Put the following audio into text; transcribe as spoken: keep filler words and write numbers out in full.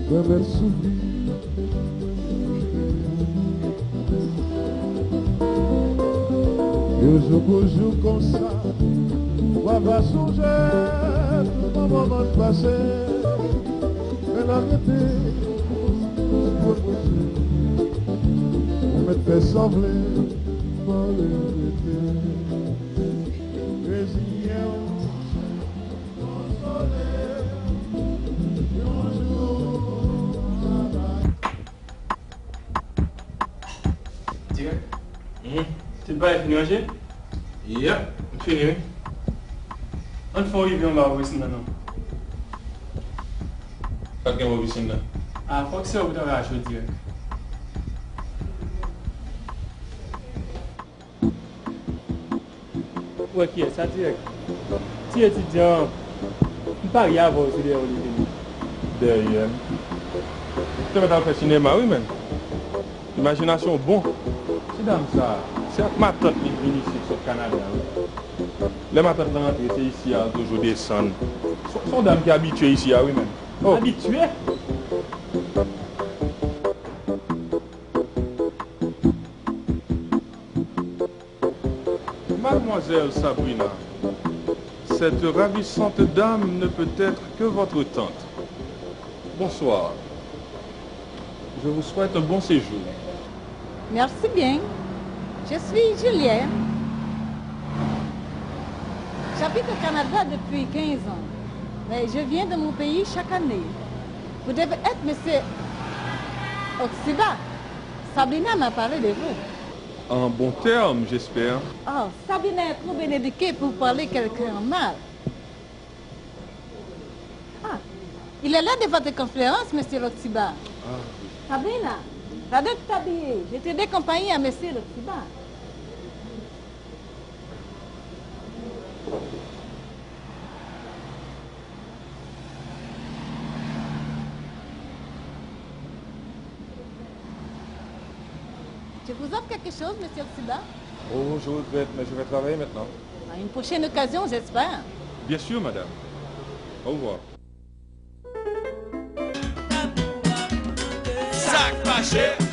Mwen mèt soufri. Yon jou pou jou konsa, w a va sonje tout bon moman k pase. Men nan rete, ou mèt fè sa w vle, fò w rete. Reziyen w. Dirèk? Mhm. Tout bagay fini ranje? Yep, fini, wi. Ann fè yon rive anba pou pisin nan, non. Pa t gen pou pisin nan. Ah, fòk se ou ki travay a cho dirèk. Ou wè kiyès sa dirèk? Ti etidyan, m parye avè w, se dèyè w li vini. Dèyè m? Ou te mèt al fè sinema wi, menn. Imajinasyon w bon. Ti dam sa, se ak matant li vin isit sot Kanada wi. Lè matant lan antre, se isi a l toujou desann. Se, se yon dam ki abitye isi a wi, menn. Oh. Abitye? Mademoiselle Sabrina, cette ravissante dame ne peut être que votre tante. Bonsoir. Je vous souhaite un bon séjour. Merci bien. Je suis Julienne. J'habite au Canada depuis quinze ans, mais je viens de mon pays chaque année. Vous devez être monsieur Oxiba. Sabrina m'a parlé de vous. En bon terme, j'espère. Oh, Sabrina est trop bien éduquée pour parler quelqu'un en mal. Ah, il est l'heure de votre conférence, monsieur Loxiba. Ah, oui. Sabrina, va donc t'habiller. Je te décompagne à monsieur Loxiba. Je vous offre quelque chose, monsieur Oxiba? Oh, je regrette, mais je vais travailler maintenant. À une prochaine occasion, j'espère. Bien sûr, madame. Au revoir. Sa k mache.